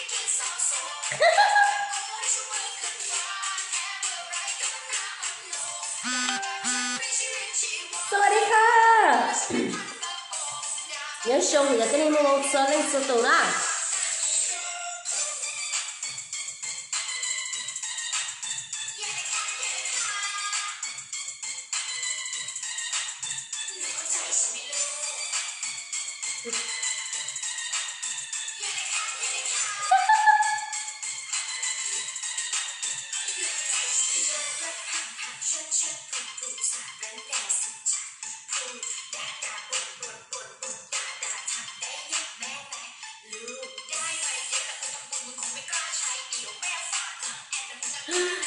สวัสดีค่ะ Nyob zoo kuv cov tib neeg Hmoob Hmoob txhua leej txhua tus na.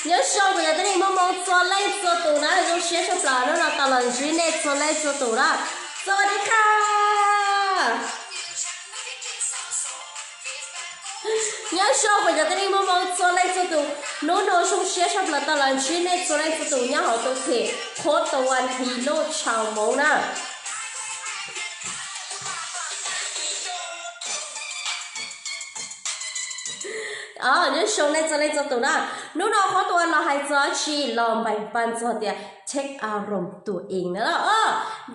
Nyob zoo kuv cov tib neeg Hmoob Hmoob txhua leej txhua tus na, zoo siab tshaj plaws hnub no tau los ntsib nej txhua leej txhua tus na. สวัสดีค่ะ Nyob zoo kuv cov tib neeg Hmoob Hmoob txhua leej txhua tus, hnub no zoo siab tshaj plaws tau los ntsib nej txhua leej txhua tus nyob hauv tus phem qhuab tus wan hi loj tshau Hmoob na. Nyob zoo nej txhua leej txhua tus na, hnub no qhuab tus wan los hais txog tsi los npeeg pab txog tias check arrow tus ees na.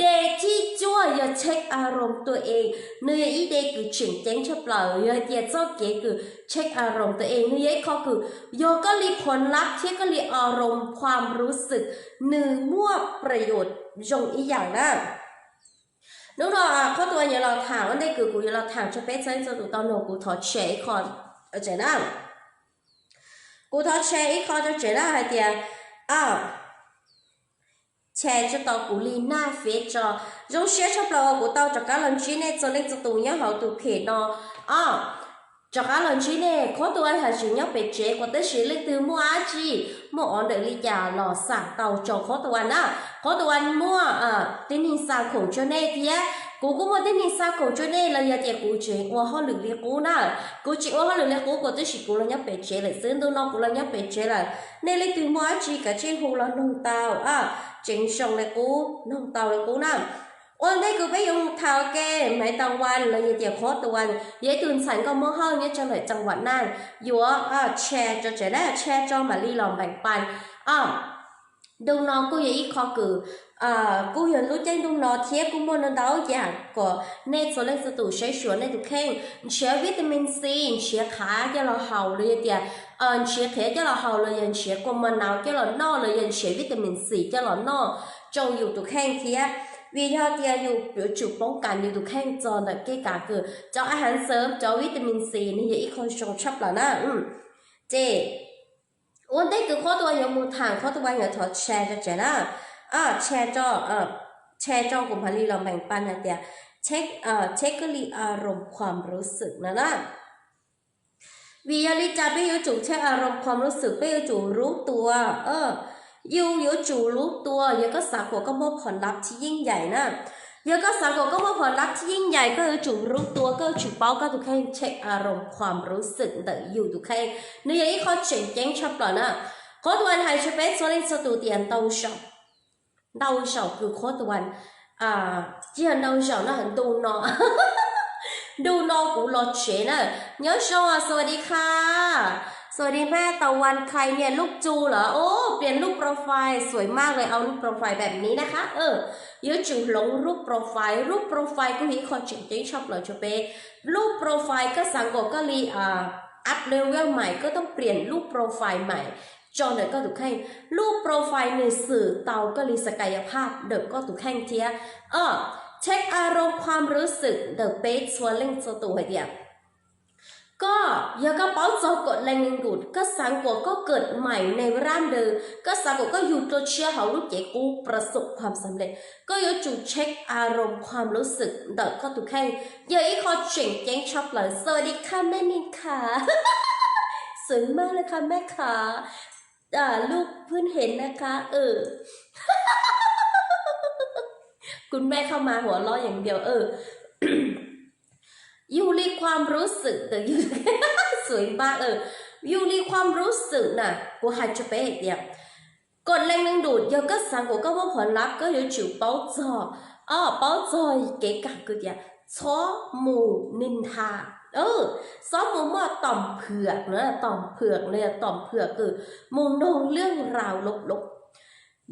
Des thib cuaj yog check arrow tus ees, nws yog ib des kws tseem ceeb tshaj plaws, yog hais tias txoj kev kws check arrow tus ees nws yog ib qho kws yog koj li ผลลัพธ์ thiab koj li อารมณ์ ความรู้สึก nws muaj ประโยชน์ zoo ib yam na. Hnub no qhuab tus wan yuav los tham ua ntej kws kuv yuav los tham rau peb txhua leej txhua tus tau nug kuv thov share ib qho tsev na. Kuv thov share ib qho rau tsev na hais tias share tsis tau kuv li naj fev tso. Zoo siab tshaj plaws uas kuv tau rov qab los ntsib nej txhua leej txhua tus nyob hauv tus phem no. Rov qab los ntsib nej, qhuab tus wan haj tseem nyob pem tsev kuas tab sis leej twg muaj dab tsi, muaj ov ntawm li cas los xam tau rau qhuab tus wan na. Qhuab tus wan muaj tib neeg xa khoom rau nej thiab kuv kuj muaj tib neeg xa khoom rau nej los yog tias kuv tseem ua hauj lwm li qub na. Kuv tseem ua hauj lwm li qub kuas tab sis kuv los nyob pem tsev lawm xwb, ntu no kuv los nyob pem tsev lawm. Nej leej twg muaj dab tsi kav tsij hu los noog tau, tseem zoo li qub, noog tau li qub na. Ua ntej kws peb yuav mus tham ua ke, Maiv Tau Wan los yog tias qhuab tus wan yog ib tug ntxhais nkauj Hmoob Hawj nyob rau ntawm จังหวัดน่าน yuav share rau tsev na, share tso mam li los npeeg pab. Ntu no kuj yog ib qho kws kuj yog lub caij ntuj no thiab kuj muaj ntau yam kom nej txhua leej txhua tus saib xyuas nej tus kheej, nrhiav vitamin C, nrhiav qhav coj los haus los yog tias nrhiav qhav coj los haus los yog nrhiav kua mov nau coj los noj los yog nrhiav vitamin C coj los noj rau yus tus kheej thiab. Vim yog tias yus yuav tsum poob kas yus tus kheej txog ntawm kev kws cov อาหารเสริม cov vitamin C nws yog ib qho zoo tshaj plaws na. Ces ua ntej kws qhuab tus wan yuav mus tham, qhuab tus wan yuav thov share rau tsev na, share rau kuv mam li los npeeg pab hais tias check koj li อารมณ์ ความรู้สึก no na. Vim yog li cas peb yuav tsum check อารมณ์ ความรู้สึก, peb yuav tsum รู้ตัว. Yus yuav tsum รู้ตัว yog koj xav kom koj muaj ผลลัพธ์ ที่ยิ่งใหญ่ na. Yog koj xav kom koj muaj ผลลัพธ์ ที่ยิ่งใหญ่ koj yuav tsum รู้ตัว, koj yuav tsum paub koj tus kheej, check อารมณ์ ความรู้สึก ntawm yus tus kheej. Nws yog ib qho tseem ceeb tshaj plaws na. Qhuab tus wan hais rau peb txhua leej txhua tus tias ntau zaus kws qhuab tus wan, tsis yog ntau zaus na, ntu no, ntu no kuv los tsev na. Nyob zoo, สวัสดีค่ะ สวัสดีแม่ตะวัน ใครเนี่ย ลูกจูเหรอ โอ้ เปลี่ยนรูป โปรไฟล์ สวยมากเลย เอารูป โปรไฟล์ แบบนี้นะคะ yuav tsum hloov รูป โปรไฟล์. รูป โปรไฟล์ kuj yog ib qho tseem ceeb tshaj plaws rau peb. รูป โปรไฟล์ koj xav kom koj li up level ใหม่ koj ต้องเปลี่ยนรูป โปรไฟล์ ใหม่ tso ntawm koj tus kheej. รูป โปรไฟล์ nws xwm tau koj li ศักยภาพ ntawm koj tus kheej thiab. Check อารมณ์ ความรู้สึก ntawm peb txhua leej txhua tus hais tias koj, yog koj paub txog กฎแรงดึงดูด, koj xav kom koj เกิดใหม่ในร่างเดิม, koj xav kom koj yug dua tshiab hauv lub cev qub ประสบความสำเร็จ, koj yuav tsum check อารมณ์ ความรู้สึก ntawm koj tus kheej. Yog ib qho tseem ceeb tshaj plaws. สวัสดีค่ะแม่นินค่ะ สวยมากเลยค่ะแม่ขา ลูกเพิ่งเห็นนะคะ เออ คุณแม่เข้ามาหัวเราะอย่างเดียว เออ yug li ความรู้สึก ntawm yus, สวยมาก เออ yug li ความรู้สึก na, kuv hais rau peb hais tias กฎแรงดึงดูด yog koj xav kom koj muaj ผลลัพธ์ koj yuav tsum paub txog, o, paub txog kev kam kws tias txhob mus นินทา Xob mus muaj tom phwam na, tom phwam no yog tom phwam kws mus noog lwaj laus loj loj.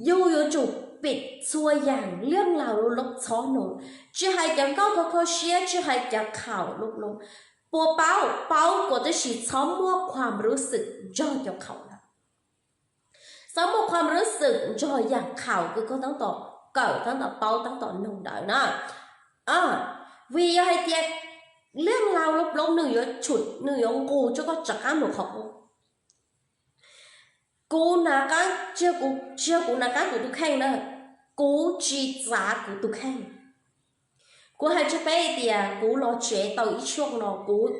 Yug yuav tsum pim txhua yaam lwaj laus loj loj txhob noog, tsi has cov nkauj kho kho siab, tsi has cov khaum loj loj. Puas paub? Paub kuas tab sis txhob muaj khuam lub xwm nrog cov khaum lawm. Txhob muaj khuam lub xwm nrog yaam khaum kws koj tab tom kawm, tab tom paub, tab tom noog ntawd na. Vim yog hais tias lwaj laus loj loj nwg yuav tshum, nwg yuav nqus rua koj rov qaab lug qhov qub. Kuv na, tsi yog kuv na qab kuv tus kheej na, kuv tsi txav kuv tus kheej. Kuv has tsua peb tias kuv los tsev tau ib tshuaj no kuv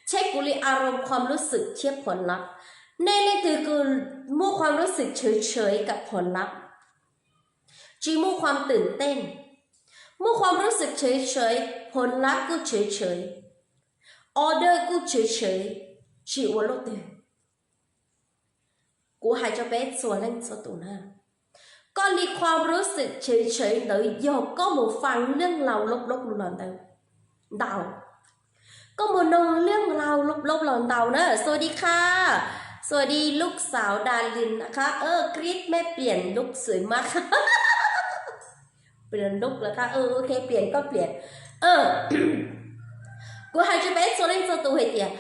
check kuv li a roo, khuam lub xwm thiab khuam lab. Nej leej twg kws muaj khuam lub xwm chawv chawv kam khuam lab, tsi muaj khuam twm tej, muaj khuam lub xwm chawv chawv, khuam lab kuj chawv chawv, order kuj chawv chawv, tsi ua luaj twg. Kuv has tsua peb txhua leej txhua tus na, koj li khuam lub xwm chawv chawv ntawd yog koj mus faa lwaj laus loj loj los ntau, koj mus noog lwaj laus loj loj los ntau na. สวัสดีค่ะ สวัสดี ลูกสาวดารินนะคะ เออ กรี๊ดแม่เปลี่ยนลุคสวยมากค่ะ เปลี่ยนลุคแล้วค่ะ เออ โอเค เปลี่ยนก็เปลี่ยน เออ Kuv has tsua peb txhua leej txhua tus has tias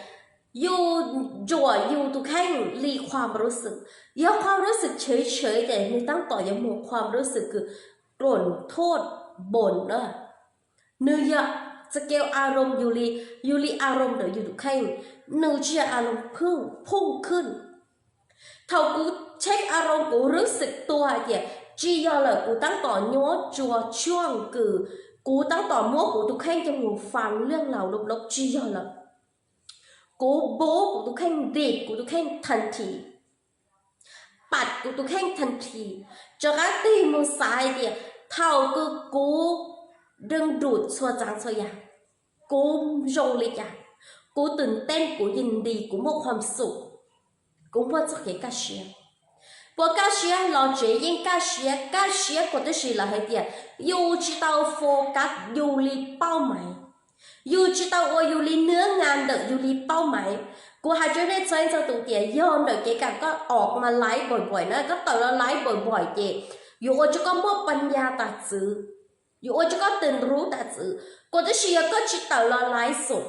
yus ntsuam yus tus kheej li khuam lub xwm. Yog khuam lub xwm chawv chawv ces nwg tab tom yuav muaj khuam lub xwm kws กลุ่นโทษบน na. Nwg yog สเกลอารมณ์ yus li, yus li a roo ntawm yus tus kheej, nwg tsi yog a roo phooj khwj. Thaum kuv check a roo kuv lub xwm tuag has tias tsi yog lawm, kuv tab tom nyuab tsua tshuaj kws kuv tab tom muab kuv tus kheej coj mus faa lwaj laus loj loj, tsi yog lawm. Kuv boob kuv tus kheej, ntim kuv tus kheej ทันที, ปัด kuv tus kheej ทันที, rov qaab tig mus xav has tias thaum kws kuv ดึงดูด txhua tsav txhua yaam, kuv zoo li cas, kuv ตื่นเต้น, kuv ยินดี, kuv muaj ความสุข, kuv muaj txoj kev kaj siab. Puas kaj siab? Los tsev yeej kaj siab, kaj siab kuas tab sis lawv hais tias yus tsi tau focus yus li เป้าหมาย, yus tsi tau ua yus li เนื้องาน ntawm yus li เป้าหมาย. Kuv has tsua nej txhua leej txhua tus tias yog ntawm kev kam koj ออกมาไลฟ์บ่อยๆ na, koj tawm los ไลฟ์บ่อยๆ ces yuav ua tsua koj muaj ปัญญา tas txwv, yuav ua tsua koj ตื่นรู้ tas txwv. Kuas tab sis yog koj tsi tawm los ไลฟ์สด,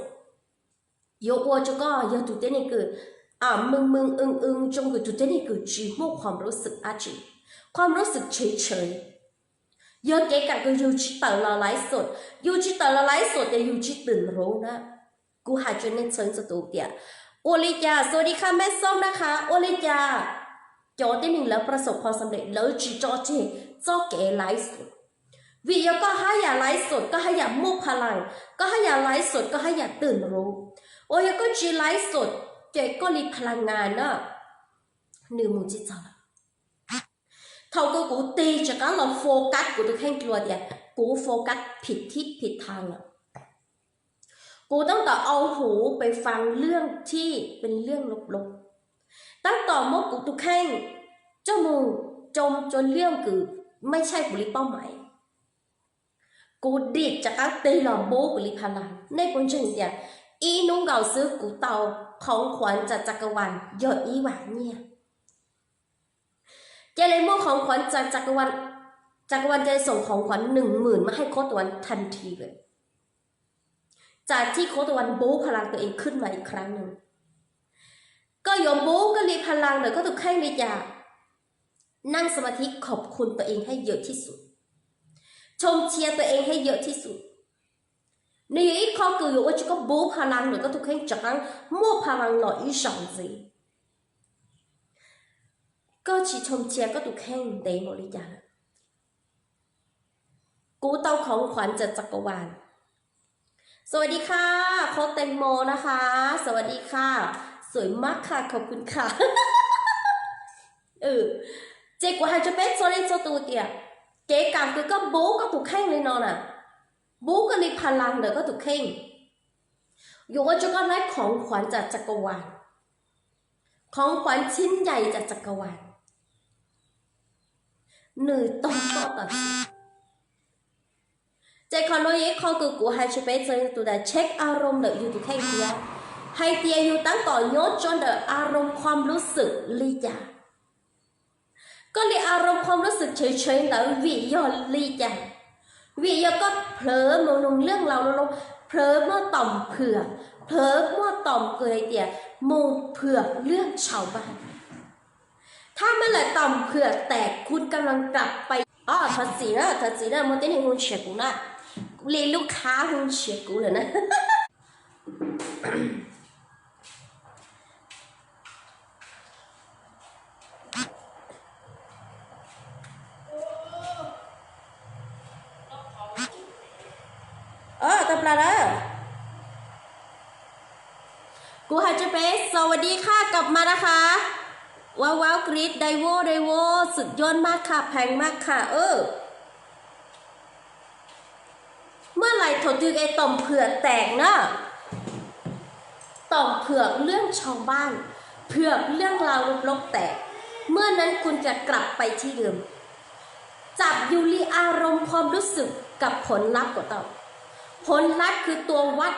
yuav ua tsua koj yog tus tib neeg kws mws mws wb wb zoo kws tus tib neeg kws tsi muaj ความรู้สึก dab tsi, ความรู้สึก chawv chawv. Yog kev kam kws yus tsi tawm los ไลฟ์สด, yus tsi tawm los ไลฟ์สด ces yus tsi ตื่นรู้ na. Kuv has tsua nej txhua leej txhua tus tias ua li cas, สวัสดีค่ะ แม่ส้มนะคะ, ua li cas cov tib neeg lawv ประสบความสำเร็จ lawv tsi tso tseg txoj kev ไลฟ์สด? Vim yog koj hab yam ไลฟ์สด koj hab yam muaj พลัง, koj hab yam ไลฟ์สด koj hab yam ตื่นรู้. Uas yog koj tsi ไลฟ์สด ces koj li พลังงาน na, nws mus tsis txog lawm. Thaum kws kuv tig rov qaab los focus kuv tus kheej dlua tias kuv focus ผิดทิศผิดทาง lawm. Kuv tab tom เอาหูไปฟังเรื่องที่เป็นเรื่องลบๆ, tab tom muab kuv tus kheej coj mus coo tsua เรื่อง kws ไม่ใช่ kuv li เป้าหมาย. Kuv dim rov qaab tig los boob kuv li พลัง. Nej puas ntseeg tias ib hnub nkaus xwb kuv tau ของขวัญจากจักรวาล yog ib vam nyiaj. Cia li muaj ของขวัญจากจักรวาล, จักรวาล cia li ส่งของขวัญ หนึ่งหมื่น มาให้โค้ชตะวันทันทีเลย จากที่โค้ชตะวัน บูสต์พลังตัวเองขึ้นมาอีกครั้งหนึ่ง. Koj yuav boob koj li พลัง ntawm koj tus kheej li cas? นั่งสมาธิขอบคุณตัวเองให้เยอะที่สุด, ชมเชียร์ตัวเองให้เยอะที่สุด. Nws yog ib qho kws yuav ua tsua koj บูสต์พลัง ntawm koj tus kheej rov qaab muaj พลัง los ib zaug ntxiv. Koj tsi ชมเชียร์ koj tus kheej ntev npaum li cas lawm? Kuv tau ของขวัญจากจักรวาล สวัสดีค่ะ โค้ชแตงโมนะคะ สวัสดีค่ะ สวยมากค่ะ ขอบคุณค่ะ. Ces kuv has tsua peb txhua leej txhua tus tias kev kam kws koj บูสต์ koj tus kheej li no na, บูสต์ koj li พลัง ntawm koj tus kheej, yuav ua tsua koj laib ของขวัญจากจักรวาล, ของขวัญชิ้นใหญ่จากจักรวาล. Nws tog koj tas txwv. Ces qhov no yog ib qho kws kuv hais rau peb txhua tus tias check อารมณ์ ntawm yus tus kheej thiab, hais tias yus tab tom nyob rau ntawm อารมณ์ ความรู้สึก li cas. Koj li อารมณ์ ความรู้สึก tshev tshev ntawd vim yog li cas? Vim yog koj plhawv mus nug lwj laus lug, plhawv muaj ต่อมเผือก, plhawv muaj ต่อม kws hais tias mus เผือก เรื่องชาวบ้าน. Thab mab lawm ต่อมเผือก แตก คุณกำลังกลับไป. Thov txim na, thov txim na, muaj tib neeg hu nrhiav kuv na, li lub khab hu nrhiav kuv lawm na. Tau plas na. Kuv hais rau peb สวัสดีค่ะ กลับมานะคะ ว้าวว้าว กรี๊ด ไดโว้ ไดโว้ สุดยอดมากค่ะ แพงมากค่ะ เออ Mus lais thaum twg es ต่อมเผือก แตก na, ต่อมเผือก เรื่องชาวบ้าน, เผือก เรื่องราวลบๆ แตก, เมื่อนั้น คุณจะกลับไปที่เดิม. Txam yus li อารมณ์ ความรู้สึก กับผลลัพธ์ của tau. ผลลัพธ์ คือตัววัด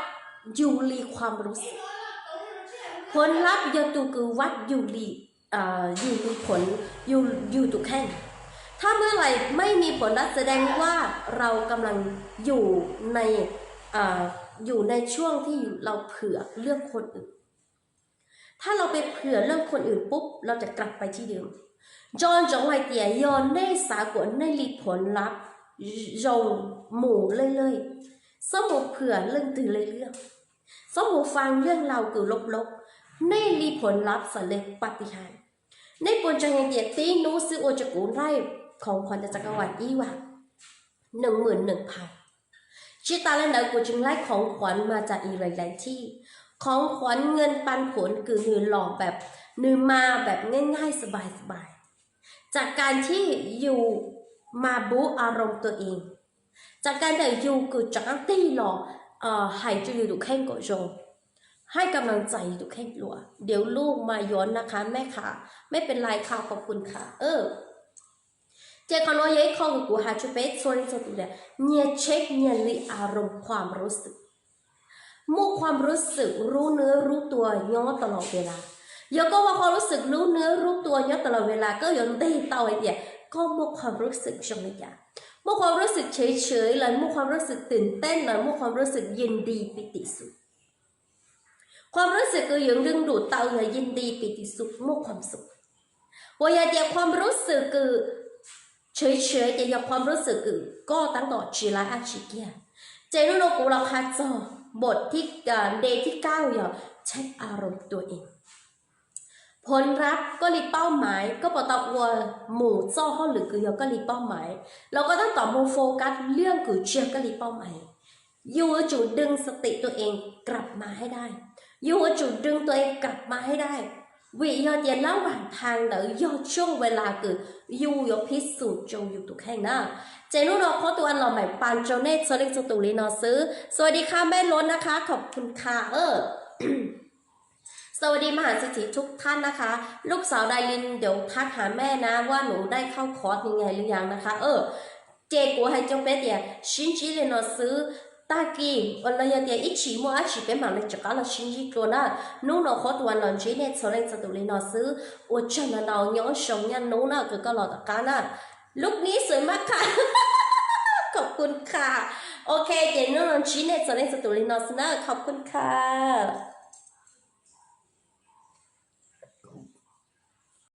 yus li ความรู้สึก. ผลลัพธ์ yog tus kws วัด yus li, yus li ผล, yus, yus tus kheej. Thab mab lais ไม่มีผลลัพธ์ แสดงว่าเรากำลังอยู่ใน, อยู่ในช่วงที่เราเผือกเรื่องคนอื่น. Thab lawv peb เผือก เรื่องคนอื่น ปุ๊บ เราจะกลับไปที่เดิม. Nco ntsoov hais tias yog nej xav kom nej li ผลลัพธ์ zoo mus lej lej, txhob mus เผือก leej twg lej lej, txhob mus ฟัง lwj laus kws loj loj, nej li ผลลัพธ์ xav li ปาฏิหาริย์. Nej puas ntseeg hais tias tib hnub xwb ua rau kuv nqaij ของขวัญจากจักรวาล ib หมื่นหนึ่งพัน Tsis tas li ntawd kuv tseem laij ของขวัญ mas tas ib lais lais thij, ของขวัญ เงินปันผล kws nws los แบบ, nws mas แบบ ง่ายๆ สบายๆ. Txam kas thij yus mas บูสต์ อารมณ์ ตัวเอง, txam kas ntawm yus kws rov qab tig los hais rau yus tus kheej kom zoo, ให้กำลังใจ yus tus kheej dua. Ntiav luj mas yuav na qha mej qha, mej pes lais qha ขอบคุณค่ะ Ces qhov no yog ib qho kws kuv hais rau peb txhua leej txhua tus tias nyias check nyias li อารมณ์ ความรู้สึก. Muaj ความรู้สึก รู้เนื้อรู้ตัว nyob ตลอดเวลา. Yog koj muaj ความรู้สึก รู้เนื้อรู้ตัว nyob ตลอดเวลา koj yuav nteg tau hais tias koj muaj ความรู้สึก zoo li cas. Muaj ความรู้สึก tshev tshev los muaj ความรู้สึก ตื่นเต้น los muaj ความรู้สึก ยินดี ปีติสุข. ความรู้สึก kws yus nrwj nrug tau yog ยินดี ปีติสุข muaj ความสุข. Puas yog tias ความรู้สึก kws tshev tshev ces yog ความรู้สึก kws koj tab tom tsis laiv dab tsi kiag. Ces hnub no kuv los qha txog บทที่, nte thib kaum yog check อารมณ์ ตัวเอง. ผลลัพธ์ koj li เป้าหมาย, koj puas tau ua mus txoj hauj lwm kws yog koj li เป้าหมาย, los koj tab tom mus focus เรื่อง kws tsis yog koj li เป้าหมาย. Yus yuav tsum ดึงสติตัวเอง กลับมาให้ได้. Yus yuav tsum ดึงตัวเอง กลับมาให้ได้. Vim yog tias ระหว่างทาง ntawd yog ช่วงเวลา kws yus yuav phiv xum rau yus tus kheej na. Ces hnub no qhov tus an los maim pas rau nej txhua leej txhua tus li no xwb. สวัสดีค่ะ แม่ล้นนะคะ ขอบคุณค่ะ เออ สวัสดี มหาเศรษฐีทุกท่านนะคะ ลูกสาวไดริน เดี๋ยวทักหาแม่นะ ว่าหนูได้เข้าคอร์สยังไงหรือยังนะคะ เออ Ces kuv hais rau peb tias sib ntsib li no xwb, tag kis los yog tias ib chim muaj dab tsi peb mam li rov qab los sib ntsib dua na. Hnub no qhov tus an los ntsib nej txhua leej txhua tus li no xwb, ua tsaug ntau ntau, nyob zoo, nyob hnub no kws koj los tom qab na. ลูกนี้สวยมากค่ะ ขอบคุณค่ะ Ok, ces hnub no ntsib nej txhua leej txhua tus li no xwb na, ขอบคุณค่ะ.